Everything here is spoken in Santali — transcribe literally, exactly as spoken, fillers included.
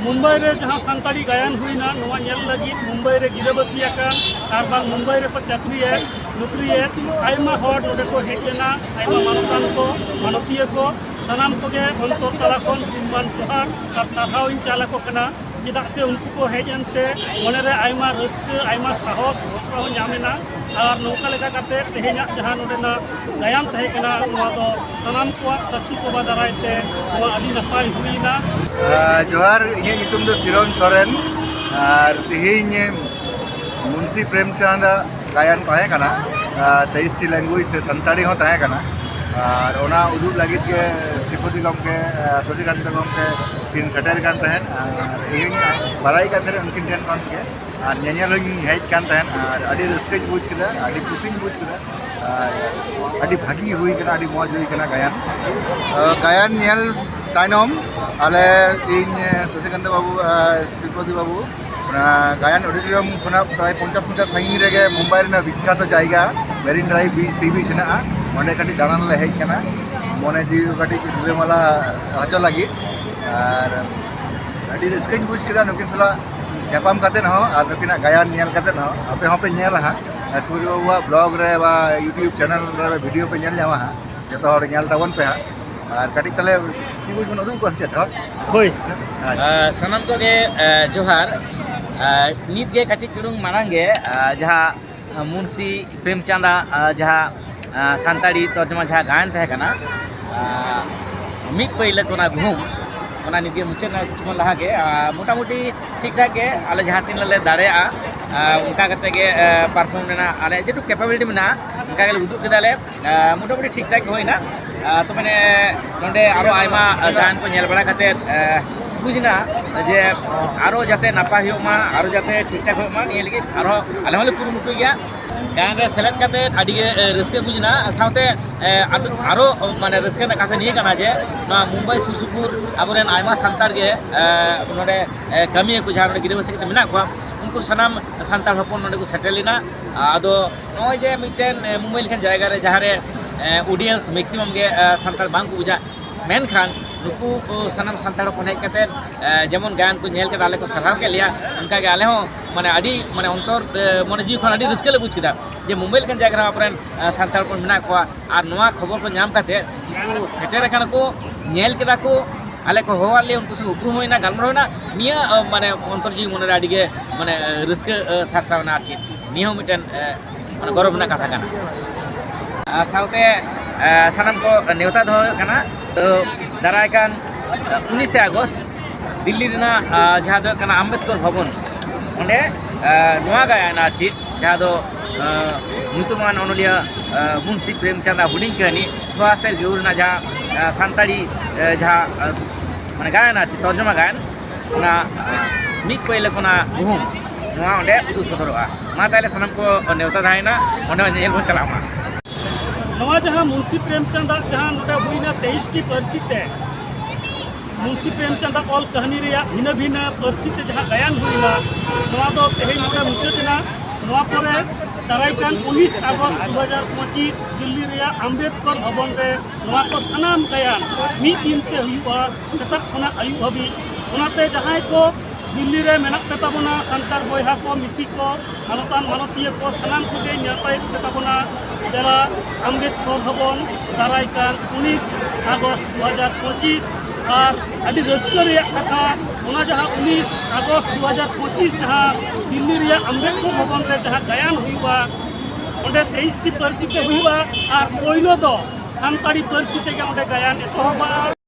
ᱢᱩᱢᱵᱟᱭ ᱨᱮ ᱡᱟᱦᱟᱸ ᱥᱟᱱᱛᱟᱲᱤ ᱜᱟᱭᱟᱱ ᱦᱩᱭᱱᱟ, ᱱᱚᱣᱟ ᱧᱮᱞ ᱞᱟᱹᱜᱤᱫ ᱢᱩᱢᱵᱟᱭ ᱨᱮ ᱜᱤᱨᱟᱹᱵᱟᱹᱥᱤ ᱟᱠᱟᱱ ᱟᱨ ᱵᱟᱝ ᱢᱩᱢᱵᱟᱭ ᱨᱮᱠᱚ ᱪᱟᱹᱠᱨᱤᱭᱮᱫ, ᱱᱚᱠᱨᱤᱭᱮᱫ ᱟᱭᱢᱟ ᱦᱚᱲ ᱱᱚᱰᱮ ᱠᱚ ᱦᱮᱡ ᱞᱮᱱᱟ᱾ ᱟᱭᱢᱟ ᱢᱟᱱᱚᱛᱟᱱ ᱠᱚ, ᱢᱟᱱᱚᱛᱤᱭᱟᱹ ᱠᱚ, ᱥᱟᱱᱟᱢ ᱠᱚᱜᱮ ᱚᱱᱛᱚᱨ ᱛᱟᱞᱟ ᱠᱷᱚᱱ ᱜᱩᱱᱢᱟᱱ ᱡᱚᱦᱟᱨ ᱟᱨ ᱥᱟᱨᱦᱟᱣ ᱤᱧ ᱪᱟᱞ ᱟᱠᱚ ᱠᱟᱱᱟ᱾ ᱪᱮᱫᱟᱜ ᱥᱮ ᱩᱱᱠᱩ ᱠᱚ ᱦᱮᱡ ᱮᱱᱛᱮ ᱢᱚᱱᱮᱨᱮ ᱟᱭᱢᱟ ᱨᱟᱹᱥᱠᱟᱹ, ᱟᱭᱢᱟ ᱥᱟᱦᱚᱥ, ᱵᱷᱚᱨᱥᱟ ᱦᱚᱸ ᱧᱟᱢ ᱮᱱᱟ᱾ ᱟᱨ ᱱᱚᱝᱠᱟ ᱞᱮᱠᱟ ᱠᱟᱛᱮ ᱛᱮᱦᱮᱧᱟᱜ ᱡᱟᱦᱟᱸ ᱱᱚᱰᱮᱱᱟᱜ ᱜᱟᱭᱟᱱ ᱛᱟᱦᱮᱸ ᱠᱟᱱᱟ, ᱱᱚᱣᱟ ᱫᱚ ᱥᱟᱱᱟᱢ ᱠᱚᱣᱟᱜ ᱥᱟᱹᱠᱷᱤ ᱥᱚᱵᱷᱟ ᱫᱟᱨᱟᱭ ᱛᱮ ᱱᱚᱣᱟ ᱟᱹᱰᱤ ᱱᱟᱯᱟᱭ ᱦᱩᱭᱮᱱᱟ᱾ ᱟᱨ ᱡᱚᱦᱟᱨ, ᱤᱧᱟᱹᱜ ᱧᱩᱛᱩᱢ ᱫᱚ ᱥᱤᱨᱚᱱ ᱥᱚᱨᱮᱱ᱾ ᱟᱨ ᱛᱮᱦᱮᱧ ᱢᱩᱱᱥᱤ ᱯᱨᱮᱢᱪᱟᱸᱫᱽ ᱟᱜ ᱜᱟᱭᱟᱱ ᱛᱟᱦᱮᱸ ᱠᱟᱱᱟ, ᱟᱨ ᱛᱮᱭᱤᱥ ᱴᱤ ᱞᱮᱝᱜᱩᱭᱮᱡᱽ ᱛᱮ ᱥᱟᱱᱛᱟᱲᱤ ᱦᱚᱸ ᱛᱟᱦᱮᱸ ᱠᱟᱱᱟ᱾ ᱟᱨ ᱚᱱᱟ ᱩᱫᱩᱜ ᱞᱟᱹᱜᱤᱫ ᱜᱮ ᱥᱨᱤᱯᱚᱛᱤ ᱜᱚᱢᱠᱮ, ᱟᱨ ᱥᱚᱥᱤᱠᱟᱱᱛ ᱜᱚᱢᱠᱮ ᱠᱤᱱ ᱥᱮᱴᱮᱨ ᱠᱟᱱ ᱛᱟᱦᱮᱸᱫ᱾ ᱟᱨ ᱤᱧ ᱵᱟᱲᱟᱭ ᱠᱟᱱ ᱛᱟᱦᱮᱸᱫ ᱩᱱᱠᱤᱱ ᱴᱷᱮᱱ ᱠᱷᱚᱱ ᱜᱮ, ᱟᱨ ᱧᱮᱧᱮᱞ ᱦᱚᱸᱧ ᱦᱮᱡ ᱠᱟᱱ ᱛᱟᱦᱮᱸᱫ᱾ ᱟᱨ ᱟᱹᱰᱤ ᱨᱟᱹᱥᱠᱟᱹᱧ ᱵᱩᱡᱽ ᱠᱮᱫᱟ, ᱟᱹᱰᱤ ᱠᱩᱥᱤᱧ ᱵᱩᱡᱽ ᱠᱮᱫᱟ᱾ ᱟᱨ ᱟᱹᱰᱤ ᱵᱷᱟᱹᱜᱤ ᱦᱩᱭ ᱠᱟᱱᱟ, ᱟᱹᱰᱤ ᱢᱚᱡᱽ ᱦᱩᱭ ᱠᱟᱱᱟ ᱜᱟᱭᱟᱱ᱾ ᱟᱨ ᱜᱟᱭᱟᱱ ᱧᱮᱞ ᱛᱟᱭᱱᱚᱢ ᱟᱞᱮ, ᱤᱧ, ᱥᱚᱥᱤᱠᱟᱱᱛ ᱵᱟᱹᱵᱩ ᱟᱨ ᱥᱨᱤᱯᱚᱛᱤ ᱵᱟᱹᱵᱩ ᱚᱱᱟ ᱜᱟᱭᱟᱱ ᱚᱰᱤᱴᱳᱨᱤᱭᱟᱢ ᱠᱷᱚᱱᱟᱜ ᱯᱨᱟᱭ ᱯᱚᱧᱪᱟᱥ ᱢᱤᱴᱟᱨ ᱥᱟᱺᱜᱤᱧ ᱨᱮᱜᱮ ᱢᱩᱢᱵᱟᱭ ᱨᱮᱱᱟᱜ ᱵᱤᱠᱠᱷᱟᱛᱚ ᱡᱟᱭᱜᱟ ᱢᱮᱨᱤᱱ ᱰᱨᱟᱭᱤᱵᱷ ᱵᱤᱪ, ᱥᱤ ᱵᱤᱪ ᱦᱮᱱᱟᱜᱼᱟ᱾ ᱚᱸᱰᱮ ᱠᱟᱹᱴᱤᱡ ᱫᱟᱬᱟᱱ ᱞᱮ ᱦᱮᱡ ᱠᱟᱱᱟ, ᱢᱚᱱᱮ ᱡᱤᱣᱤ ᱠᱚ ᱠᱟᱹᱴᱤᱡ ᱨᱤᱞᱟᱹᱢᱟᱞᱟ ᱦᱚᱪᱚ ᱞᱟᱹᱜᱤᱫ᱾ ᱟᱨ ᱟᱹᱰᱤ ᱨᱟᱹᱥᱠᱟᱹᱧ ᱵᱩᱡᱽ ᱠᱮᱫᱟ ᱱᱩᱠᱤᱱ ᱥᱟᱞᱟᱜ ᱧᱟᱯᱟᱢ ᱠᱟᱛᱮᱫ ᱦᱚᱸ ᱟᱨ ᱱᱩᱠᱤᱱᱟᱜ ᱜᱟᱭᱟᱱ ᱧᱮᱞ ᱠᱟᱛᱮᱫ ᱦᱚᱸ᱾ ᱟᱯᱮ ᱦᱚᱸᱯᱮ ᱧᱮᱞᱟ ᱦᱟᱸᱜ, ᱥᱩᱨᱡᱚ ᱵᱟᱹᱵᱩᱣᱟᱜ ᱵᱞᱚᱜ ᱨᱮ ᱵᱟ YouTube ᱪᱮᱱᱮᱞ ᱨᱮ ᱵᱷᱤᱰᱤᱭᱳ ᱯᱮ ᱧᱮᱞ ᱧᱟᱢᱟ ᱦᱟᱸᱜ᱾ ᱡᱚᱛᱚ ᱦᱚᱲ ᱧᱮᱞ ᱛᱟᱵᱚᱱ ᱯᱮ ᱦᱟᱸᱜ᱾ ᱟᱨ ᱠᱟᱹᱴᱤᱡ ᱛᱟᱦᱞᱮ ᱥᱤ ᱵᱤᱪ ᱵᱚᱱ ᱩᱫᱩᱜ ᱠᱚᱣᱟ ᱥᱮ ᱪᱮᱫ ᱦᱚᱲ? ᱦᱳᱭ᱾ ᱟᱪᱪᱷᱟ᱾ ᱟᱨ ᱥᱟᱱᱟᱢ ᱠᱚᱜᱮ, ᱟᱨ ᱡᱚᱦᱟᱨ᱾ ᱟᱨ ᱱᱤᱛ ᱜᱮ ᱠᱟᱹᱴᱤᱡ ᱪᱩᱞᱩᱝ ᱢᱟᱲᱟᱝ ᱜᱮ, ᱟᱨ ᱡᱟᱦᱟᱸ ᱢᱩᱱᱥᱤ ᱯᱨᱮᱢᱪᱟᱸᱫᱽ ᱟᱜ, ᱟᱨ ᱡᱟᱦᱟᱸ, ᱟᱨ ᱥᱟᱱᱛᱟᱲᱤ ᱛᱚᱨᱡᱚᱢᱟ ᱡᱟᱦᱟᱸ ᱜᱟᱭᱟᱱ ᱛᱟᱦᱮᱸ ᱠᱟᱱᱟ, ᱟᱨ ᱢᱤᱫ ᱯᱟᱹᱭᱞᱟᱹ ᱠᱚᱱᱟ ᱜᱩᱦᱩᱢ, ᱚᱱᱟ ᱱᱤᱛ ᱜᱮ ᱢᱩᱪᱟᱹᱫ ᱮᱱᱟ ᱠᱤᱪᱷᱩ ᱠᱷᱚᱱ ᱞᱟᱦᱟ ᱜᱮ᱾ ᱟᱨ ᱢᱚᱴᱟᱢᱩᱴᱤ ᱴᱷᱤᱠ ᱴᱷᱟᱠ ᱜᱮ, ᱟᱞᱮ ᱡᱟᱦᱟᱸ ᱛᱤᱱᱟᱹᱜ ᱞᱮ ᱫᱟᱲᱮᱭᱟᱜᱼᱟ, ᱟᱨ ᱚᱱᱠᱟ ᱠᱟᱛᱮ ᱜᱮ, ᱟᱨ ᱯᱟᱨᱯᱷᱚᱨᱢ ᱨᱮᱱᱟᱜ ᱟᱞᱮ ᱡᱮᱴᱩᱠᱩ ᱠᱮᱯᱟᱵᱤᱞᱤᱴᱤ ᱢᱮᱱᱟᱜᱼᱟ, ᱚᱱᱠᱟ ᱜᱮᱞᱮ ᱩᱫᱩᱜ ᱠᱮᱫᱟᱞᱮ᱾ ᱟᱨ ᱢᱚᱴᱟᱢᱩᱴᱤ ᱴᱷᱤᱠ ᱴᱷᱟᱠ ᱜᱮ ᱦᱩᱭᱱᱟ᱾ ᱟᱨ ᱛᱚ ᱢᱟᱱᱮ ᱱᱚᱰᱮ ᱟᱨᱚ ᱟᱭᱢᱟ, ᱟᱨ ᱜᱟᱭᱟᱱ ᱠᱚ ᱧᱮᱞ ᱵᱟᱲᱟ ᱠᱟᱛᱮ, ᱟᱨ ᱵᱩᱡᱽ ᱮᱱᱟ ᱡᱮ ᱟᱨᱚ ᱡᱟᱛᱮ ᱱᱟᱯᱟᱭ ᱦᱩᱭᱩᱜ ᱢᱟ, ᱟᱨᱚ ᱡᱟᱛᱮ ᱴᱷᱤᱠ ᱴᱷᱟᱠ ᱦᱩᱭᱩᱜ ᱢᱟ, ᱱᱤᱭᱟᱹ ᱞᱟᱹᱜᱤᱫ ᱟᱨᱦᱚᱸ ᱟᱞᱮ ᱦᱚᱸᱞᱮ ᱠᱩᱨᱩᱢᱩᱴᱩᱭ ᱜᱮᱭᱟ᱾ ᱜᱟᱭᱟᱱ ᱨᱮ ᱥᱮᱞᱮᱫ ᱠᱟᱛᱮ ᱟᱹᱰᱤ ᱜᱮ, ᱮ, ᱨᱟᱹᱥᱠᱟᱹ ᱵᱩᱡᱽ ᱮᱱᱟ᱾ ᱥᱟᱶᱛᱮ, ᱮ, ᱟᱫᱚ ᱟᱨᱚ, ᱢᱟᱱᱮ, ᱨᱟᱹᱥᱠᱟᱹ ᱨᱮᱱᱟᱜ ᱠᱟᱛᱷᱟ ᱱᱤᱭᱟᱹ ᱠᱟᱱᱟ ᱡᱮ ᱱᱚᱣᱟ ᱢᱩᱢᱵᱟᱭ ᱥᱩᱨ ᱥᱩᱯᱩᱨ ᱟᱵᱚᱨᱮᱱ ᱟᱭᱢᱟ ᱥᱟᱱᱛᱟᱲ ᱜᱮ, ᱮ, ᱱᱚᱰᱮ, ᱮ, ᱠᱟᱹᱢᱤᱭᱟᱹ ᱠᱚ ᱡᱟᱦᱟᱸ ᱱᱚᱰᱮ ᱜᱤᱨᱟᱹᱵᱟᱹᱥᱤ ᱠᱟᱛᱮ ᱢᱮᱱᱟᱜ ᱠᱚᱣᱟ, ᱩᱱᱠᱩ ᱥᱟᱱᱟᱢ ᱥᱟᱱᱛᱟᱲ ᱦᱚᱯᱚᱱ ᱱᱚᱰᱮ ᱠᱚ ᱥᱮᱴᱮᱨ ᱞᱮᱱᱟ᱾ ᱟᱫᱚ ᱱᱚᱜᱼᱚᱭ ᱡᱮ ᱢᱤᱫᱴᱮᱱ, ᱮ, ᱢᱩᱢᱵᱟᱭ ᱞᱮᱠᱟᱱ ᱡᱟᱭᱜᱟ ᱨᱮ ᱡᱟᱦᱟᱸ ᱨᱮ, ᱮ, ᱚᱰᱤᱭᱮᱱᱥ ᱢᱮᱠᱥᱤᱢᱟᱢ ᱜᱮ, ᱮ, ᱥᱟᱱᱛᱟᱲ ᱵᱟᱝ ᱠᱚ ᱵᱩᱡᱟ, ᱢᱮᱱᱠᱷᱟᱱ ᱱᱩᱠᱩ ᱠᱚ ᱥᱟᱱᱟᱢ ᱥᱟᱱᱛᱟᱲ ᱦᱚᱯᱚᱱ ᱦᱮᱡ ᱠᱟᱛᱮ, ᱮ, ᱡᱮᱢᱚᱱ ᱜᱟᱭᱟᱱ ᱠᱚ ᱧᱮᱞ ᱠᱮᱫᱟ, ᱟᱞᱮ ᱠᱚ ᱥᱟᱨᱦᱟᱣ ᱠᱮᱫ ᱞᱮᱭᱟ, ᱚᱱᱠᱟᱜᱮ ᱟᱞᱮ ᱦᱚᱸ ᱢᱟᱱᱮ ᱟᱹᱰᱤ ᱢᱟᱱᱮ ᱚᱱᱛᱚᱨ, ᱮ, ᱢᱚᱱᱮ ᱡᱤᱣᱤ ᱠᱷᱚᱱ ᱟᱹᱰᱤ ᱨᱟᱹᱥᱠᱟᱹ ᱞᱮ ᱵᱩᱡᱽ ᱠᱮᱫᱟ ᱡᱮ ᱢᱩᱢᱵᱟᱭ ᱞᱮᱠᱟᱱ ᱡᱟᱭᱜᱟ ᱨᱮ ᱟᱵᱚᱨᱮᱱ, ᱮ, ᱥᱟᱱᱛᱟᱲ ᱦᱚᱯᱚᱱ ᱢᱮᱱᱟᱜ ᱠᱚᱣᱟ᱾ ᱟᱨ ᱱᱚᱣᱟ ᱠᱷᱚᱵᱚᱨ ᱠᱚ ᱧᱟᱢ ᱠᱟᱛᱮ ᱩᱱᱠᱩ ᱥᱮᱴᱮᱨ ᱟᱠᱟᱱᱟ ᱠᱚ, ᱧᱮᱞ ᱠᱮᱫᱟ ᱠᱚ, ᱟᱞᱮ ᱠᱚ ᱦᱚᱦᱚᱣᱟᱫ ᱞᱮᱭᱟ, ᱩᱱᱠᱩ ᱥᱚᱸᱜᱮ ᱩᱯᱨᱩᱢ ᱦᱩᱭᱱᱟ, ᱜᱟᱞᱢᱟᱨᱟᱣ ᱦᱩᱭᱱᱟ᱾ ᱱᱤᱭᱟᱹ, ᱮ, ᱢᱟᱱᱮ ᱚᱱᱛᱚᱨ ᱡᱤᱣᱤ ᱢᱚᱱᱮ ᱨᱮ ᱟᱹᱰᱤ ᱜᱮ ᱢᱟᱱᱮ, ᱮ, ᱨᱟᱹᱥᱠᱟᱹ, ᱮ, ᱥᱟᱨᱥᱟᱣ ᱮᱱᱟ᱾ ᱟᱨ ᱪᱮᱫ, ᱱᱤᱭᱟᱹ ᱦᱚᱸ ᱢᱤᱫᱴᱮᱱ, ᱮ, ᱢᱟᱱᱮ ᱜᱚᱨᱚᱵᱽ ᱨᱮᱱᱟᱜ ᱠᱟᱛᱷᱟ ᱠᱟᱱᱟ᱾ ᱟᱨ ᱥᱟᱶᱛᱮ, ᱮ, ᱥᱟᱱᱟᱢ ᱠᱚ ᱱᱮᱣᱛᱟ ᱫᱚᱦᱚ ᱦᱩᱭᱩᱜ ᱠᱟᱱᱟ᱾ ᱛᱚ, ᱫᱟᱨᱟᱭ ᱠᱟᱱ, ᱮ, ᱩᱱᱤᱥᱮ ᱟᱜᱚᱥᱴ ᱫᱤᱞᱞᱤ ᱨᱮᱱᱟᱜ, ᱮ, ᱡᱟᱦᱟᱸ ᱫᱚ ᱦᱩᱭᱩᱜ ᱠᱟᱱᱟ ᱟᱢᱵᱮᱫᱠᱚᱨ ᱵᱷᱚᱵᱚᱱ, ᱚᱸᱰᱮ, ᱮ, ᱱᱚᱣᱟ ᱜᱟᱭᱟᱱ ᱟᱨ ᱪᱮᱫ, ᱡᱟᱦᱟᱸ ᱫᱚ, ᱮ, ᱧᱩᱛᱩᱢᱟᱱ ᱚᱱᱚᱞᱤᱭᱟᱹ, ᱮ, ᱢᱩᱱᱥᱤ ᱯᱨᱮᱢᱪᱟᱸᱫᱽ ᱟᱜ ᱦᱩᱰᱤᱧ ᱠᱟᱹᱦᱱᱤ ᱥᱚᱦᱟᱥᱮᱨ ᱜᱮᱣᱩᱨ ᱨᱮᱱᱟᱜ ᱡᱟᱦᱟᱸ, ᱮ, ᱥᱟᱱᱛᱟᱲᱤ, ᱮ, ᱡᱟᱦᱟᱸ, ᱮ, ᱢᱟᱱᱮ ᱜᱟᱭᱟᱱ ᱟᱨ ᱪᱮᱫ, ᱛᱚᱨᱡᱚᱢᱟ ᱜᱟᱭᱟᱱ, ᱚᱱᱟ, ᱮ, ᱢᱤᱫ ᱯᱟᱹᱭᱞᱟᱹ ᱠᱷᱚᱱᱟᱜ ᱜᱩᱦᱩᱢ, ᱱᱚᱣᱟ ᱚᱸᱰᱮ ᱩᱫᱩᱜ ᱥᱚᱫᱚᱨᱚᱜᱼᱟ᱾ ᱢᱟ ᱛᱟᱦᱞᱮ ᱥᱟᱱᱟᱢ ᱠᱚ ᱱᱮᱣᱛᱟ ᱛᱟᱦᱮᱸᱭᱮᱱᱟ, ᱚᱸᱰᱮ ᱦᱚᱸ ᱧᱮᱧᱮᱞ ᱵᱚᱱ ᱪᱟᱞᱟᱜ ᱢᱟ᱾ ᱱᱚᱣᱟ ᱡᱟᱦᱟᱸ ᱢᱩᱱᱥᱤ ᱯᱨᱮᱢᱪᱟᱸᱫᱽ ᱟᱜ ᱡᱟᱦᱟᱸ ᱱᱚᱰᱮ ᱦᱩᱭᱱᱟ ᱛᱮᱭᱤᱥ ᱴᱤ ᱯᱟᱹᱨᱥᱤ ᱛᱮ, ᱢᱩᱱᱥᱤ ᱯᱨᱮᱢᱪᱟᱸᱫᱽ ᱟᱜ ᱚᱞ ᱠᱟᱹᱦᱱᱤ ᱨᱮᱭᱟᱜ ᱵᱷᱤᱱᱟᱹ ᱵᱷᱤᱱᱟᱹ ᱯᱟᱹᱨᱥᱤ ᱛᱮ ᱡᱟᱦᱟᱸ ᱜᱟᱭᱟᱱ ᱦᱩᱭᱱᱟ, ᱱᱚᱣᱟ ᱫᱚ ᱛᱮᱦᱮᱧ ᱱᱚᱰᱮ ᱢᱩᱪᱟᱹᱫ ᱮᱱᱟ᱾ ᱱᱚᱣᱟ ᱯᱚᱨᱮ ᱫᱟᱨᱟᱭ ᱠᱟᱱ ᱩᱱᱤᱥ ᱟᱜᱚᱥᱴ ᱫᱩ ᱦᱟᱡᱟᱨ ᱯᱚᱸᱪᱤᱥ ᱫᱤᱞᱞᱤ ᱨᱮᱭᱟᱜ ᱟᱢᱵᱮᱫᱠᱚᱨ ᱵᱷᱚᱵᱚᱱ ᱨᱮ ᱱᱚᱣᱟ ᱠᱚ ᱥᱟᱱᱟᱢ ᱜᱟᱭᱟᱱ ᱢᱤᱫ ᱫᱤᱱ ᱛᱮ ᱦᱩᱭᱩᱜᱼᱟ, ᱥᱮᱛᱟᱜ ᱠᱷᱚᱱᱟᱜ ᱟᱹᱭᱩᱵ ᱦᱟᱹᱵᱤᱡ᱾ ᱚᱱᱟᱛᱮ ᱡᱟᱦᱟᱸᱭ ᱠᱚ ᱫᱤᱞᱞᱤ ᱨᱮ ᱢᱮᱱᱟᱜ ᱯᱮ ᱛᱟᱵᱚᱱᱟ, ᱥᱟᱱᱛᱟᱲ ᱵᱚᱭᱦᱟ ᱠᱚ, ᱢᱤᱥᱤ ᱠᱚ, ᱢᱟᱱᱚᱛᱟᱱ ᱢᱟᱱᱚᱛᱤᱭᱟᱹ ᱠᱚ, ᱥᱟᱱᱟᱢ ᱠᱚᱜᱮ ᱱᱮᱣᱛᱟᱭᱮᱫ ᱯᱮ ᱛᱟᱵᱚᱱᱟ᱾ ᱫᱮᱞᱟ ᱟᱢᱵᱮᱫᱠᱚᱨ ᱵᱷᱚᱵᱚᱱ, ᱫᱟᱨᱟᱭ ᱠᱟᱱ ᱩᱱᱤᱥ ᱟᱜᱚᱥᱴ ᱫᱩ ᱦᱟᱡᱟᱨ ᱯᱚᱸᱪᱤᱥ᱾ ᱟᱨ ᱟᱹᱰᱤ ᱨᱟᱹᱥᱠᱟᱹ ᱨᱮᱭᱟᱜ ᱠᱟᱛᱷᱟ, ᱚᱱᱟ ᱡᱟᱦᱟᱸ ᱩᱱᱤᱥ ᱟᱜᱚᱥᱴ ᱫᱩ ᱦᱟᱡᱟᱨ ᱯᱚᱸᱪᱤᱥ ᱡᱟᱦᱟᱸ ᱫᱤᱞᱞᱤ ᱨᱮᱭᱟᱜ ᱟᱢᱵᱮᱫᱠᱚᱨ ᱵᱷᱚᱵᱚᱱ ᱨᱮ ᱡᱟᱦᱟᱸ ᱜᱟᱭᱟᱱ ᱦᱩᱭᱩᱜᱼᱟ, ᱚᱸᱰᱮ ᱛᱮᱭᱤᱥ ᱴᱤ ᱯᱟᱹᱨᱥᱤ ᱛᱮ ᱦᱩᱭᱩᱜᱼᱟ᱾ ᱟᱨ ᱯᱳᱭᱞᱳ ᱫᱚ ᱥᱟᱱᱛᱟᱲᱤ ᱯᱟᱹᱨᱥᱤ ᱛᱮᱜᱮ ᱚᱸᱰᱮ ᱜᱟᱭᱟᱱ ᱮᱛᱚᱦᱚᱵᱚᱜᱼᱟ᱾